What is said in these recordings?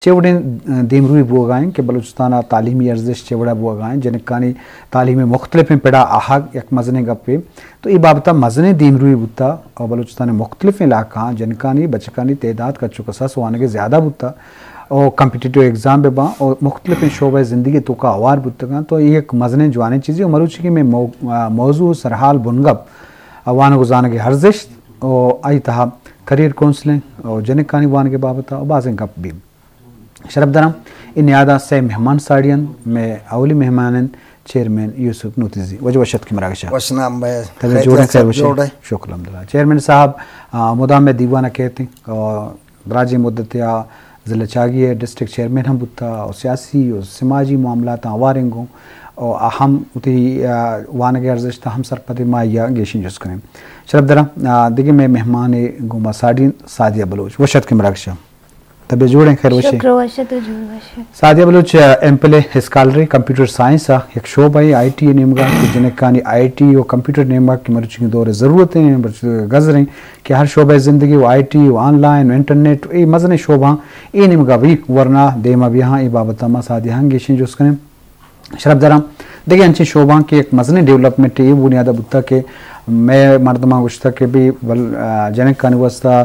چے وڑیں دیمروئی بوگا ایں کہ بلوچستان ء تعلیمی ارزش چے وڑا بوگا ایں، جنکانی تعلیم ء مختلفیں پڑا آہگ یک مزنیں گپے۔ تو اے بابت ء مزنیں دیمروئی بوتا اور بلوچستان ء مختلفیں علاقہاں جنکانی بچکانی تعداد کچ و کساس وانگ ء زیادہ بوتا اور کمپیٹیٹو ایگزام بہ باں اور مختلفیں شعبہ زندگی توکا ہوار بوتگاں۔ تو اے یک مزنیں جوانیں چیزے اور مروچی کہ میں مو-، آ، موضوع سرحال بنگپ وانگ و زانگ ء ارزشت و آئی تہا کریئر کونسلنگ و جنکانی وانگ ء بابت ء بازیں گپ بی۔ شرپ دراں، اے نیادا سئے مہمان ساڑی انت۔ مئے اولی مہمان انت چیئرمین یوسف نوتیزی۔ واجہ وش اتکے مراگشا۔ وش نام بئے۔ تبے خیر جوڑ ئے، جوڑ ئے۔ شکر الحمدللہ۔ چیئرمین صاحب، آ، مدام مئے دیوان ء کئیت انت۔ آ، دراجیں مدتے آ ضلع چاگی ء ڈسٹرکٹ چیئرمین ہم بوتا اور سیاسی اور سماجی معاملات آں ہواریں گوں اور آ ہم وتی، آ، وانگ ء ارزشت ء ہم سرپد ما آئی ء گیشیں جست کنیں۔ شرپ دراں، آ، دگہ مئے مہمان ء گوں ما ساڑی انت سعدیہ بلوچ۔ وش اتکے مراگشا۔ تبے جوڑ ئے، خیر وش ئے؟ شکر وش ئے، تو جوڑ وش ئے۔ سعدیہ بلوچ، آ، ایم فل ء اسکالرے کمپیوٹر سائنس ء یک شعبہ ء آئی ٹی ء نیمگا کہ جنکانی آئی ٹی و کمپیوٹر نیمگا کہ مروچی دور ء ضرورت ہیں، گزریں کہ ہر شعبہ زندگی و آئی ٹی و آن لائن و انٹرنیٹ و اے مزنیں شعبہ اے نیمگا بھی ورنا دیما بیاہاں، اے بابت ما سعدیہ ہم گیشیں جست کنیں۔ شرپ دراں۔ دگہ انچیں شعبہاں کہ یک مزنیں ڈیولپمنٹ اے بنیاد ء بوتگ کہ مئے مردماں گوشتگ کہ بھئی ول-، آ، جنکانی واسطہ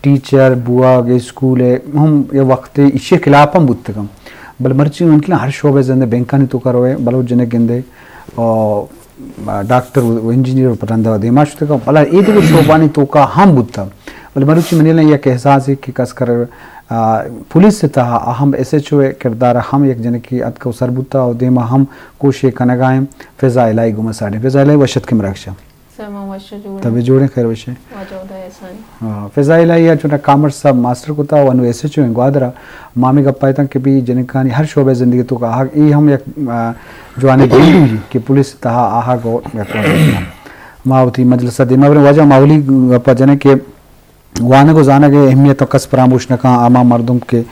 ٹیچر بوگ اسکول ء ہم یک وقت ایشی ء خلاف ہم بوتگ انت۔ بلے مرچی انکلیں ہر شعبہ زند بینکانی توکا روئے، بلوچ جنک گندے، او، آ، ڈاکٹر و انجینئر و پرندہ و دیما شتگ انت۔ بلے اے دگہ شعبانی توکا ہم بوتگ۔ بلے مروچی منی الان یک احساسے کہ کس کر آ، پولیس ء تہا اہم ایس ایچ او ء کردار ء ہم یک جنکے اتک و سر بوتا و دیما ہم کوشے کنگا ایں۔ فضا الہی گوما ساڑی۔ فضا الہی وش اتکے مراگشا۔ سلام، وش جوڑ۔ تبے جوڑ ئے، خیر وش ئے۔ واجہ خدا احسان۔ آ، فضا الہی ء چونکہ کامرس ء ماسٹر کتا و انو ایس ایچ او ایں گوادر ء۔ ما ہمے گپ ء اتاں کہ بھئی جنکانی ہر شعبہ زندگی توکا آہگ، اے ہم یک، آ، جوانیں دیمروئی کہ پولیس ء تہا آہگ و یک ما وتی مجلس ء دیما بریں۔ واجہ ما اولی گپ ء جنیں کہ وانگ و زانگ ء اہمیت ء کس پراموش نہ کن، ہما مردم کہ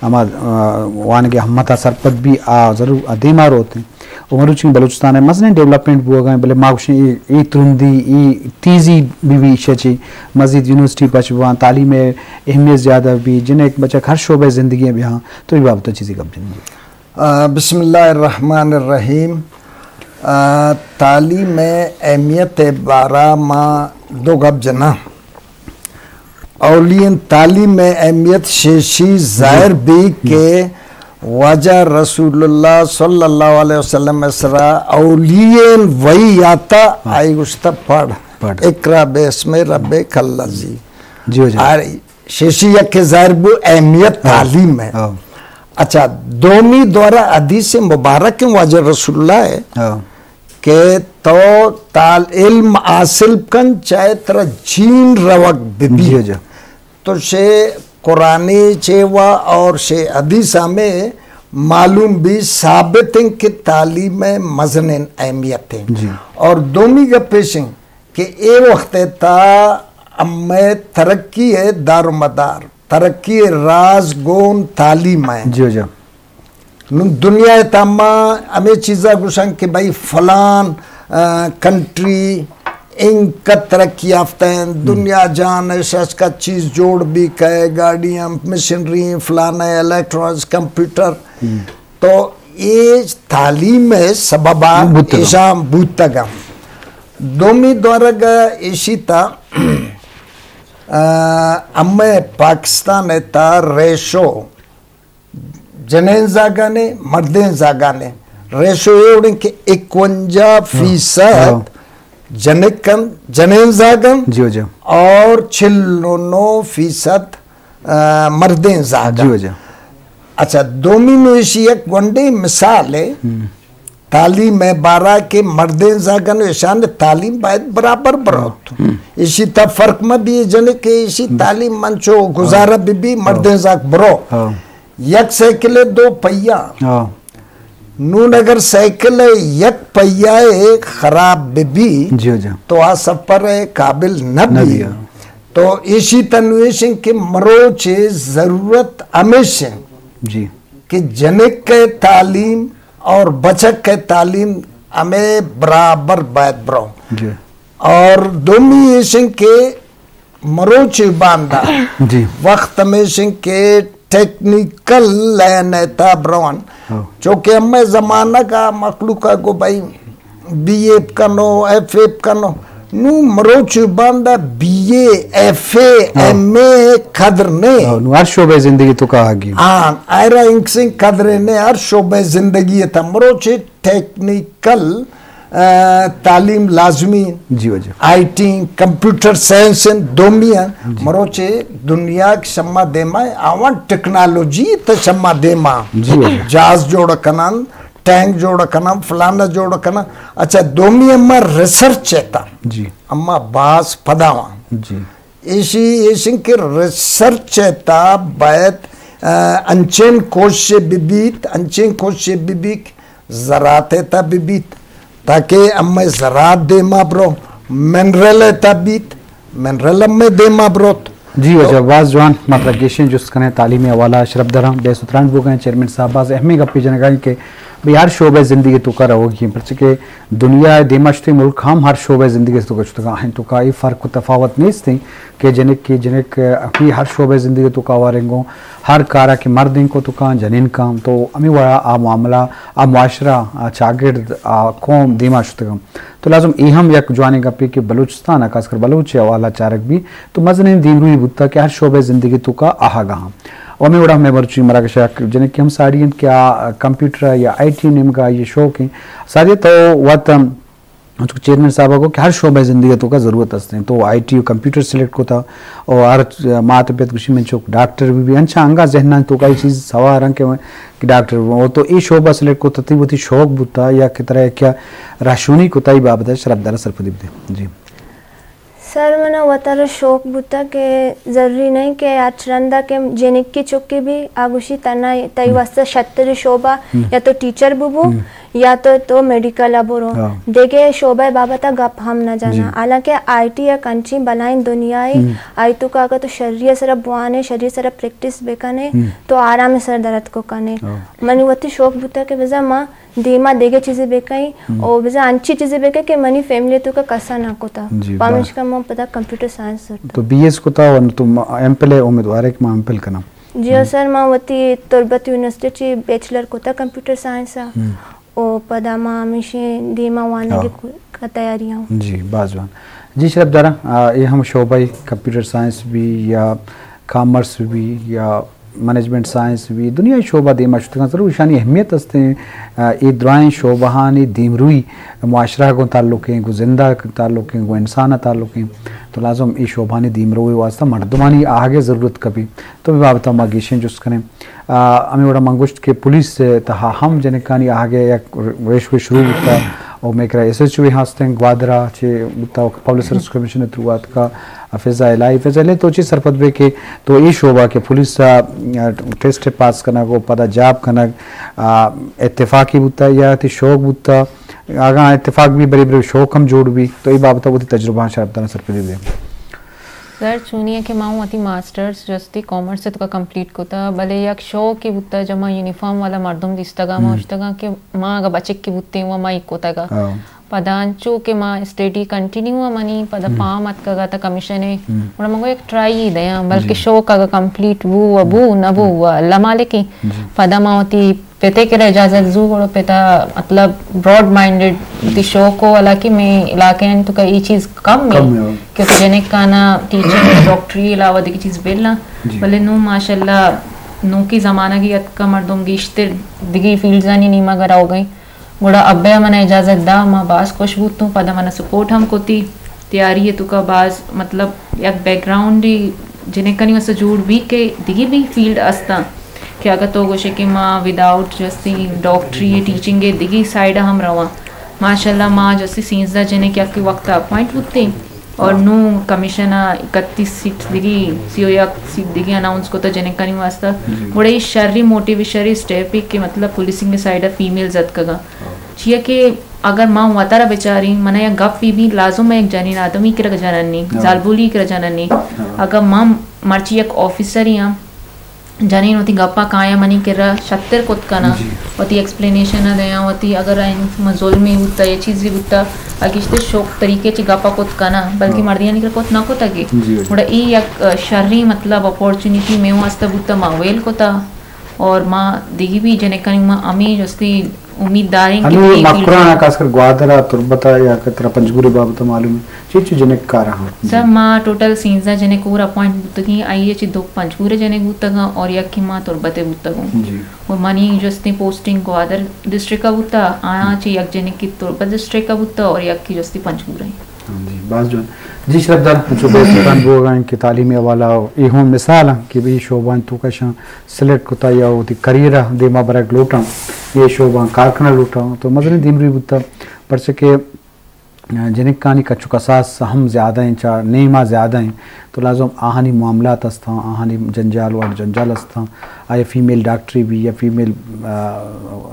ہما، آ، وانگ ء ہمت ء سرپد بی، آ ضرور آ دیما روت انت۔ و مروچی بلوچستان ء مزنیں ڈیولپمنٹ بوگ ء انت، بلے ما گوشیں اے، اے ترندی، اے تیزی بہ بی، ایشی ء چہ مزید یونیورسٹی پچ بوان، تعلیم ء اہمیت زیادہ بی، جنک بچک ہر شعبہ زندگی ء بیاہاں، تو اے بابت ء چیزے گپ جنیں۔ آ، بسم اللہ الرحمن الرحیم۔ آ، تعلیم ء اہمیت ء بارہ ما دو گپ جناں۔ اولی انت تعلیم ء اہمیت، شیشی ظاہر بی کہ واجہ رسول اللہ صلی اللہ علیہ وسلم ء سرا اولی وحی آتا، ہاں۔ آئی گوشتا پڑھ، پڑھ۔ اقرا باسم ربک الذی۔ جی، جی۔ آ، شیشی یک ظاہر بو اہمیت، ہاں۔ تعلیم ء۔ ہاں۔ اچھا، دومی دورہ حدیث مبارک واجہ رسول اللہ ء، ہاں۔ کہ تو تال علم حاصل کن، چاہے ترا جین روگ بہ بی۔ جی، جی۔ تو شے قرآنی چے وا اور شے حدیث ہمیں معلوم بی، ثابت ہیں کہ تعلیم ء مزنیں اہمیت ہیں۔ جی۔ اور دومی گپ ایش ہیں کہ اے وقت تا ہمیں ترقی ء دار و مدار، ترقی ء راز گون تعلیم ء۔ جی، جی۔ نوں دنیا ء تاما ہمے چیزا گوشن کہ بھئی فلان، آ، کنٹری انقدر ترقی یافتہ ہیں، دنیا جان ء شش کا چیز جوڑ بی کئے، گاڑیاں، مشینری، فلانا، الیکٹرانکس، کمپیوٹر۔ تو اے تعلیم ء سببا ایشاں بوتگا۔ دومی دورگ ایشی تا، آ، ہمے پاکستان ء تا ریشو جنین زاگانے، مردین زاگانے۔ ریشو اے وڑیں کہ اکونجا فیصد جنکن، جنین زاگن، جی، جی۔ اور چل و نو فیصد، آ، مردین زاگن۔ جی، جی۔ اچھا، دومی نو ایشی یک گونڈیں مثال ہے۔ تعلیم ء بارا کہ مردین زاگن و اشان تعلیم باید برابر بروت۔ ایشی تا فرق مہ بی جنے کہ ایشی تعلیم منچو گزارہ بی بی مردین زاگ برو۔ یک سائیکل دو پہیا۔ نون اگر سائیکل یک پہیا خراب بی بی، جی، جی۔ تو آ سفر قابل نہ بی۔ تو ایشی تنویشن کہ مروچے ضرورت ہمیشن۔ جی۔ کہ جنک ء تعلیم اور بچک ء تعلیم ہمے برابر باید برو۔ جی۔ اور دومی ایشن کہ مروچی باندا جی۔ وقت ہمیشن کہ ٹیکنیکل لین ءِ تہا برون۔ ہاں۔ چونکہ ہمے زمانگ ءَ مخلوق ءَ گو بھائی بی اے بکنو، ایف اے بکنو، نوں مروچی باندا بی اے، ایف اے، ہاں۔ ایم اے قدر نے۔ ہاں، نوں ہر شعبہ زندگی توکا آگی۔ ہاں، آئرا انکسیں قدر نے ہر شعبہ زندگی تہا۔ مروچی ٹیکنیکل، آ، تعلیم لازمی۔ جی واجہ۔ آئی ٹی، کمپیوٹر سائنس دومی ہیں۔ جی۔ مروچی دنیا کہ شما دیما آوان ٹیکنالوجی تہا شما دیما۔ جی واجہ۔ جہاز جوڑ کنن، ٹینک جوڑ کنن، فلانا جوڑ کنن۔ اچھا، دومی اما ریسرچ ءِ تہا۔ جی۔ اما باز پداواں۔ جی۔ ایشی، ایشن کہ ریسرچ ءِ تہا باید، آ، انچیں کوشش بہ بیت، انچیں کوشش بہ بیت، زراعت ءِ تہا بہ بیت، تاکہ ہمے زراعت دیما برو، منرل ءِ تہا بیت، منرل ہمے دیما بروت۔ جی واجہ، باز جوان، ما ترا گیشیں جست کنیں تعلیمی حوالہ شرپ دراں، بے ستران بوگئیں چیئرمین صاحب باز اہمیں گپے جنگائیں کہ بھئی ہر شعبہ زندگی توکا روگی ہیں، پرچہ کہ دنیا ءِ دیما شتیں ملک ہم ہر شعبہ زندگی توکا شتگاں ہیں، توکا اے فرق و تفاوت نیست ہیں کہ جنک کہ جنک، اپی ہر شعبہ زندگی توکا وارنگوں، ہر کارا کہ مردیں کو توکا جنین کام، تو ہمیں وڑا آ معاملہ، آ معاشرہ، آ چاگرد، آ قوم دیما شتگاں۔ تو لازم اے ہم یک جوانیں گپے کہ بلوچستان ءَ، خاص کر بلوچ ءِ حوالہ چارگ بی، تو مزنیں دیمروئی بوتا کہ ہر شعبہ زندگی توکا آہگا ہاں۔ و ہمیں وڑا ہمیں مرچی مراگش ءَ جنک کہ ہم ساڑی انت کہ آ کمپیوٹر ءَ یا آئی ٹی نیمگا یہ شوق ہیں۔ ساڑی تو وت ہم چیئرمین صاحب کو کہ ہر شعبہ زندگی توکا ضرورت است ہیں۔ تو آئی ٹی و کمپیوٹر سلیکٹ کو تھا، اور ہر مات پت گوشی من چوک ڈاکٹر بھی، بھی انچا انگا ذہن توکا یہ چیز سوار ہیں کہ کہ ڈاکٹر بوں، تو اے شعبہ سلیکٹ کت تئی وتی شوق بوتا یا کہ ترا کیا رہشونی کت، اے بابت ءَ شرپدار ءَ سرپدی بدے۔ جی۔ سر، منا وتارا شوق بوتا کہ ضروری نہیں کہ ہرچ رندا کہ جنکی چکی بھی آ گوشی تنا تئی واسطہ شتر شعبہ یا تو ٹیچر ببو یا تو تو میڈیکل ءَ برو۔ ہاں۔ دگہ شعبہ بابت ءَ گپ ہم نہ جانا۔ جی۔ حالانکہ آئی ٹی یک انچیں بلائیں دنیا ہے، آئی توکا اگر تو شری ءِ سرا بوانے، شری ءِ سرا پریکٹس بکنے، تو آرام ءِ سر درد کو کنے۔ ہاں۔ منی وتی شوق بوتا کہ بزاں ما دیما دگہ چیزے بکئیں، او بزاں انچی چیزے بکئیں کہ منی فیملی توکا کسا نہ کتا۔ جی، پمیشکا ما پدا کمپیوٹر سائنس زرتا۔ تو بی ایس کتا و تو ایم پل ءِ امیدوار ہے کہ ما ایم پل کناں۔ جی، او سر، ما وتی تربت یونیورسٹی چی بیچلر کتا کمپیوٹر سائنس ءَ۔ او پدا ما ہمیشی دیما وانگی تیاری ہوں۔ جی، باز جوان۔ جی، شرپ دارا، آ، اے ہم شعبہ کمپیوٹر سائنس بھی یا کامرس بھی یا مینجمنٹ سائنس بھی، دنیا شعبہ دیما شتگاں، ضرور ایشانی اہمیت است ہیں۔ آ، اے درائیں شعبہانی دیمروئی معاشرہ گوں تعلق ہیں، گوں زندہ تعلق ہیں، گوں انسان تعلق ہیں۔ تو لازم اے شعبہانی دیمروئی واسطہ مردمانی آہگے ضرورت کپی۔ تو بابت ما گیشیں جست کنیں۔ آ، ہمیں وڑا من گوشت کہ پولیس تہا ہم جنکانی آہگے یک ریشوے شروع بوتا، او میکرا ایس ایچ او ہستیں گوادرا چے بوتا، پبلک سروس کمیشن تھرو آتکا۔ فضا الہی، فضا الہی تو چی سرپد بے کہ تو اے شعبہ کہ پولیس ءَ ٹیسٹ پاس کنگ و پدا جاب کنگ، آ، اتفاقی بوتا یا تی شوق بوتا؟ اگاں اتفاق بھی بری بری شوق ہم جوڑ بھی، تو اے بابت وتی تجربہ شرپدار ءَ سرپدی دے۔ سر، چونی ہے کہ ما وتی ماسٹرز جستی کامرس توکا کمپلیٹ کتا، بلے یک شوقی بوتا، جب ما یونیفارم والا مردم دیستگا، ما گوشتگا کہ ما اگا بچکی بوتیں و ما ای کتگا۔ ہاں۔ پدا انچو کہ ما اسٹڈی کنٹینیو ءَ منی، پدا پام اتکگ ات کمیشن ءِ، گڑا من گو یک ٹرائی دیاں، بلکہ شوق اگہ کمپلیٹ بو و بو، نہ بو و اللہ مالک ایں۔ پدا ما وتی پتے کرا اجازت زو، گڑا پتا مطلب براڈ مائنڈڈ، وتی شوق و حالانکہ میں علاقے ہیں تو کہ یہ چیز کم ہے کہ جنکانا ٹیچنگ ڈاکٹری علاوہ دیگہ چیز بلا، بلے نوں ماشاءاللہ نوکی زمانگی اتکا مردم گیشتر دیگہ فیلڈزانی نیمگا روگئیں۔ گڑا ابا ءَ منا اجازت دا، ما باز خوش بوتوں، پدا منا سپورٹ ہم کتی۔ تیاری ءِ توکا باز مطلب یک بیک گراؤنڈے جنکانی واسطہ جوڑ بی کہ دگہ بھی فیلڈ استاں کہ اگہ تو گوشے کہ ما وداؤٹ جستی ڈاکٹری ٹیچنگ ءِ دگہ سائیڈ ءَ ہم رواں۔ ماشاءاللہ ما جستی سیزدہ جنک یک وقت اپوائنٹ بوتیں۔ اور نوں کمیشن ءَ اکتیس سیٹ دگی، سی و یک سیٹ دگی اناؤنس کتا جنکانی واسطہ۔ گڑا اے شری موٹیویشری اسٹیپ ہے کہ مطلب پولیسنگ سائیڈ ءَ فیمیلز اتکگا۔ چیا کہ اگر ما وتارا بچاریں، منا یک گپ بھی، بھی لازم ہے یک جنین آدمی کرا جننی، زالبولی کرا جننی۔ اگر ما مرچی یک آفیسر ہاں، جنین وتی گپا کایاں منی کرا شتر کت کناں، جی۔ وتی ایکسپلینیشن ء دیاں، وتی اگر آئی ما ظلمے بوتا یا چیزے بوتا، آ گیشتر شوک طریقے چہ گپا کت کناں، بلکہ ہاں۔ مردیانی کرا کت نہ کتگے۔ جی، جی۔ گڑا اے یک، ا، شریں مطلب اپورچونیٹی مئے واسطہ بوتا، ما ویل کتا اور ما دیگی بھی جنکانی ما ہمیں جستی امید داریں کہ ہنو اے فیلڈ مکران ء خاص کر گوادر ء تربت ء یا کہ ترا پنجگور ء بابت ء معلوم ہے، چی چی جنک کار ہاں؟ سر، ما ٹوٹل سینزدہ جنک اور اپوائنٹ بوتگیں، آئی ء چہ دو پنجگور ء جنک بوتگاں اور یکے ما تربت ء بوتگوں۔ جی۔ اور منی جستیں پوسٹنگ گوادر ڈسٹرکٹ ء بوتا، آیاں چہ یک جنکی تربت ڈسٹرکٹ ء بوتا اور یکے جستی پنجگور ء۔ ہاں جی، باز جوان۔ جی شرفدار، انچو بے سلطان بوگا ہیں کہ تعلیمی حوالہ اے ہوں مثال ہیں کہ بھئی شعبہ توکا شاں سلیکٹ کتا یا وتی کریئر ء دیما برگ لوٹاں، اے شعبہ کار کنگ لوٹاں تو مزنیں دیمروی بوتا، پرچہ کہ جنکانی کچ و کساس ہم زیادہ ہیں، چا نیما زیادہ ہیں، تو لازم آہانی معاملات ہستاں، آہانی جنجال و جنجال ہستاں، آیا فیمیل ڈاکٹرے بی یا فیمیل، آ،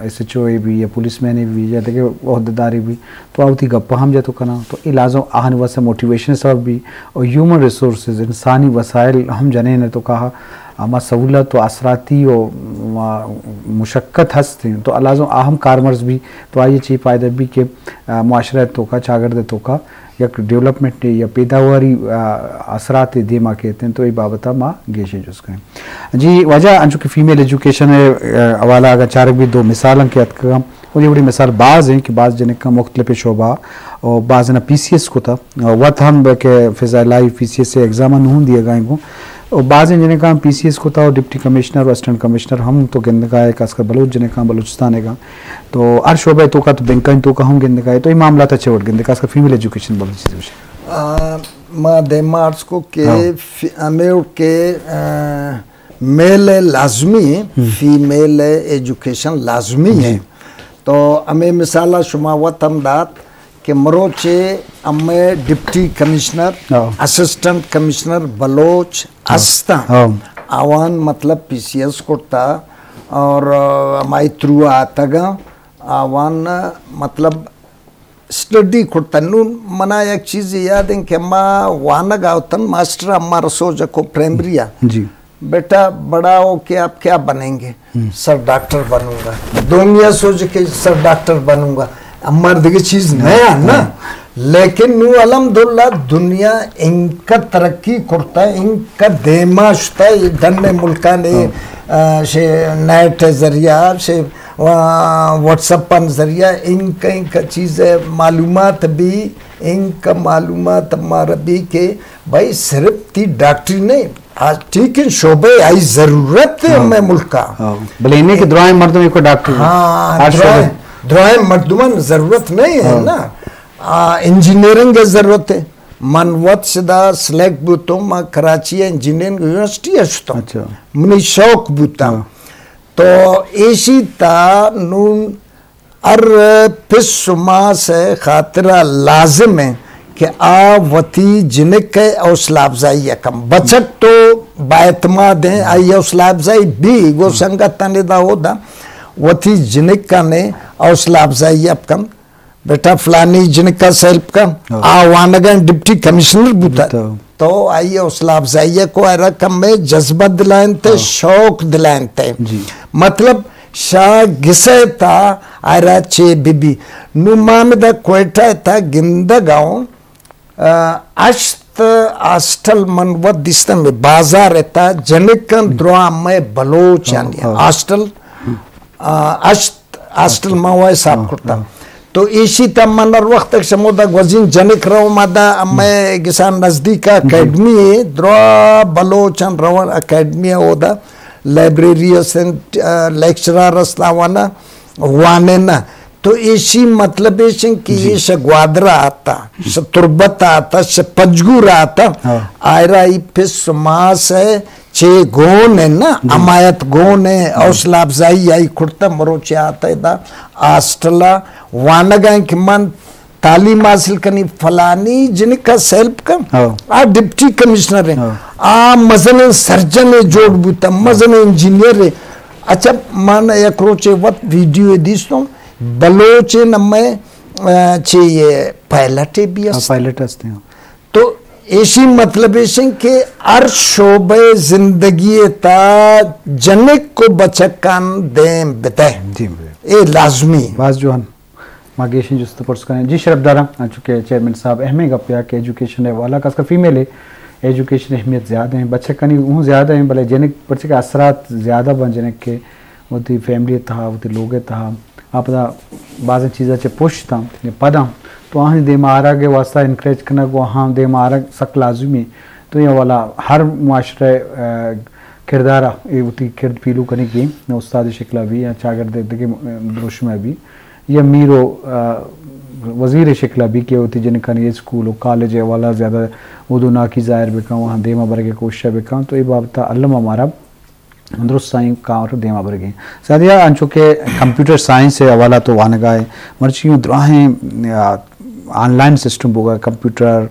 ایس ایچ او اے بی یا پولیس مین اے بی یا دگہ عہدیدارے بی، تو آ وتی گپا ہم جت کناں، تو اے لازم آہانی واسطہ موٹیویشن سبب بی، اور ہیومن ریسورسز، انسانی وسائل ہم جنین توکا ہما سہولت و آسراتی و، و مشقت ہست ہیں، تو لازم آ ہم کارمرز بی، تو آئی چی فائدہ بی کہ، آ، معاشرہ توکا، چاگرد توکا یک ڈیولپمنٹ یا پیداواری، آ، اثرات دیما کیت ہیں، تو اے بابت ما گیشیں جست کنیں۔ جی واجہ، انچو کہ فیمیل ایجوکیشن ء، آ، حوالہ اگاں چارگ بی دو مثالاں کہ اتکگاں، اور یہ بڑی مثال باز ہیں کہ باز جنکاں مختلف شعبہ اور باز نے پی سی ایس کتا، اور وت ہم کہ فضا الہی پی سی ایس ایگزام نون دیے گئے گوں، اور باز جنکاں پی سی ایس کتا اور ڈپٹی کمشنر اور اسسٹنٹ کمشنر ہم تو گندگا ہے، خاص کر بلوچ جنکاں بلوچستان گا، تو ہر شعبہ توکا تو بینکانی توکا ہم گندگا ہے، تو یہ معاملہ تا چوٹ گندگا، خاص کر فیمیل ایجوکیشن بلوچ چیز۔ آ، ما دیما عرض کو کہ ہاں۔ فی-، ہمیں کہ، آ، میل لازمی ہے، ہم۔ فیمیل ایجوکیشن لازمی ہے۔ جی۔ تو ہمیں مثال شما وت ہم دات کہ مروچے ہمیں ڈپٹی کمشنر، ہاں۔ اسسٹنٹ کمشنر بلوچ ہاں۔ استاں۔ ہاں۔ آوان مطلب پی سی ایس کرتا اور، آ، ہمائی تھرو آتگا آوان مطلب اسٹڈی کرتا۔ نون منا یک چیزے یاد ہیں کہ ما وانگ آوتن ماسٹر ہمارا سوج کو پرائمری آ۔ جی۔ بیٹا بڑا ہو کے آپ کیا بنیں گے؟ ہم۔ سر ڈاکٹر بنوں گا۔ دومیا سوچ کے سر ڈاکٹر بنوں گا۔ ہمار دیگه چیز نیا نا۔ ہاں۔ لیکن نو الحمدللہ دنیا انکا ترقی کرتا، انکا دیما شتا، یہ دن ملکان، ہاں۔ آ، شے نیٹ ذریعہ، شے، آ، واٹس اپ ذریعہ، انکا، انکا چیز معلومات بھی، انکا معلومات ہمارا بھی کہ بھائی صرف تی ڈاکٹری نہیں، آ، ٹھیک ہے، شعبے آئی ضرورت ہے ہاں۔ ہمیں ملک کا۔ ہاں۔ بلے انہیں کہ درائیں مردم ایک ڈاکٹر ہیں۔ ہاں، ہر درائیں، شعبے۔ درائیں مردمان ضرورت نہیں ہے ہاں۔ نا۔ آ، انجینئرنگ ہے ضرورت ہے۔ من وت سدا سلیکٹ بوتوں، ما کراچی انجینئرنگ یونیورسٹی اشتوں۔ اچھا۔ منی شوق بوتا۔ ہاں۔ تو ایشی تا نون ہر پس و ماس ء خاطرا لازم انت کہ آ وتی جنک ء حوصلہ افزائی ء کن۔ بچک تو با اعتماد ہیں، آئی حوصلہ افزائی بھی گو سنگت نے دا ہو دا وتی جنک ء نے حوصلہ افزائی ء کن۔ بیٹا فلانی جنک ء سیلپ کن، ہاں۔ آ وانگا ڈپٹی کمشنر بوتا۔ بوتا۔ تو آئی حوصلہ افزائی کو آئرا کم میں جذبہ دلائنتے، ہاں۔ شوق دلائنتے۔ جی۔ مطلب شاہ گسے تا آئرا چے بی بی۔ نو ما ہمدا کوئٹہ تا گندگاؤں، آ، اشت ہاسٹل من وت دیستم بازار تا جنکن درا میں بلوچ ہاں، یعنی ہاں۔ ہاسٹل، آ، اشت ہاسٹل ما وای صاف ہاں، کرتا۔ ہاں۔ تو ایشی تا من ہر وقت تک شمودا گوزین جنک رو ما دا ہمیں گسان نزدیک جی۔ اکیڈمی ہے، درا بلوچن روان اکیڈمی ہے، اودا لائبریری است، آ، لیکچرر است، آوانا وانے نا۔ تو ایشی مطلب ایشن کہ جی۔ یہ شہ گوادر آتا، شہ تربت آتا، شہ پنجگور آتا، ہاں۔ آئرا ای پس ماس ہے، چے گون ہے نا، جی۔ حمایت گون ہے، ہاں۔ حوصلہ افزائی آئی کرتا، مروچے آتا ہے دا ہاسٹلا وانگا کہ من تعلیم حاصل کنی، فلانی جنکا سیلپ کن، ہاں۔ آ ڈپٹی کمشنر ہے، ہاں۔ آ مزن سرجن ہے، جوڑ بوتا، مزن انجینئر ہے۔ اچھا، من یک روچے وت ویڈیو دیستوں، بلوچ نمے، آ، چے یہ پائلٹ ہے بی ہاں، اس۔ پائلٹ ہستے ہیں۔ تو ایشی مطلب ایش انت کہ ہر شعبہ زندگی تا جنک و بچکان دیم بتہ۔ جی، بلے۔ اے لازمی۔ باز جوان۔ ما گیشیں جست پرس کنیں۔ جی شرف دارا، انچو کہ چیئرمین صاحب اہمیں گپ یا کہ ایجوکیشن حوالہ، خاص کر فیمیل ایجوکیشن اہمیت زیادہ ہیں، بچکانی اوں زیادہ ہیں، بلے جنک پرچہ کہ اثرات زیادہ بن جنک کے وتی فیملی تہا، وتی لوگ تہا۔ آ پدا بازیں چیزاں چہ پشت آں یا پد آں، تو آہانی دیم آرگ ءِ واسطہ انکریج کنگ و آہاں دیم آرگ سک لازمی۔ تو یہ والا ہر معاشرہ، آ، کردار ءَ اے وتی کرد پیلو کنگ بی، استاد شکل ءَ بی یا چاگرد دگہ، آ، دروشم ءَ بی یا میر و، آ، وزیر شکل ءَ بی کہ وتی جنکانی اسکول و کالج ءِ حوالہ زیادہ اودوناکی ظاہر بکن، وہاں دیم ءَ برگ ءِ کوشش بکن، تو اے بابت ءَ الم ہمارا درستاں کار دیما برگیں۔ سادیا انچو کہ کمپیوٹر سائنس ءِ حوالہ تو وانگا ہے، مرچی اوں دراہیں، آ، آن لائن سسٹم بوگا، کمپیوٹر،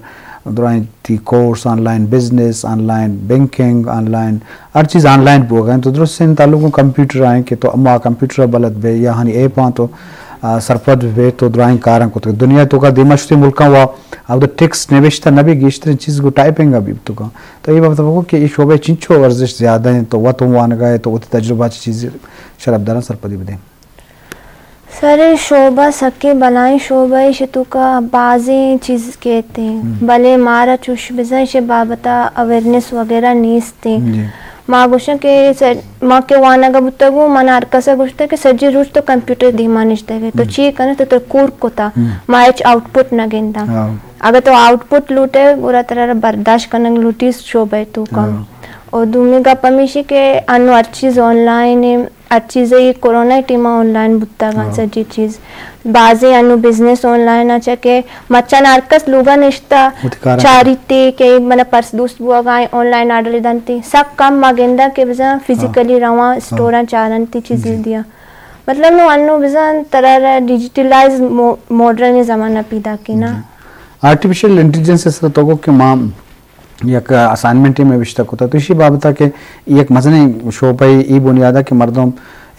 دراہیں تی course, online business, online banking, online ہر چیز آن لائن بوگا ہیں۔ تو درستیں تعلق کمپیوٹر آئیں کہ تو اما کمپیوٹر بلد بے یا ہنی ایپ آں تو، آ، سرپد بے تو دراہیں کاراں کتگ۔ دنیا تو کا دیما شتے ملکاں وا اودا ٹیکسٹ نوشتہ نہ بی، گیشتریں چیز گو ٹائپنگ ءَ بیتگاں۔ تو اے بابت بگو کہ اے شعبہ چنچو ورزش زیادہ ہیں، تو وت ہوں وانگا ہے، تو وتی تجربہ چی چیز شرف داراں سرپدی بدیں۔ سر، اے شعبہ سکیں بلائیں شعبہ ہے، شتوکا بازیں چیز کہتے ہیں، ہم۔ بلے مارا چوش بزن شے بابتا اویئرنس وغیرہ نیست ہیں۔ جی۔ ما گوشن کہ سر، ما کہ وانگا بوتگوں، من ہر کسا گوشتہ کہ سجی روچ تو کمپیوٹر دیما نشتگے، تو ہم۔ چی کنے تو تر کور کتا، ہم۔ ما ہچ آؤٹ پٹ نہ گندا۔ ہاں۔ اگہ تو آؤٹ پٹ لوٹے، گڑا ترا برداشت کنگ لوٹی شعبہ تو کم۔ ہاں۔ اور دومی گپ ہمیشی کہ انو ہر چیز آن لائن ہے، ہر چیز یہ کورونا ٹیما آن لائن بوتگاں ہاں۔ سجی چیز۔ بازیں انو بزنس آن لائن آ چکے مچان ہر کس لوگا نشتا وتی کاراں چاری تے کہ من پرس دوست بوگا آن لائن آرڈر دنتی۔ سک کم ما گندا کہ بزاں فزیکلی رواں ہاں۔ اسٹوراں چارنتی چیزی جی۔ دیا۔ مطلب نو انو بزاں ترا ڈیجیٹلائز مو-، ماڈرن زمانہ پیدا کینا۔ جی۔ آرٹیفیشل انٹیلیجنس ءِ سر تو گو کہ ما یک اسائنمنٹ میں نوشتہ کتا، تو اسی بابت کہ یک مزنیں شعبہ ای بنیادہ کہ مردم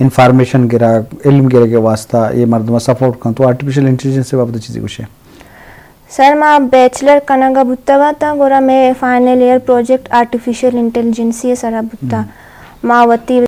انفارمیشن گرگ، علم گرگ ءِ واسطہ یہ مردم سپورٹ کن، تو آرٹیفیشل انٹیلیجنس ءِ بابت چیزی گوشے؟ سر، ما بیچلر کنگا بوتگا تا، گڑا میں فائنل ایئر پروجیکٹ آرٹیفیشل انٹیلیجنسی سرا بوتا۔ ہم۔ ما وتی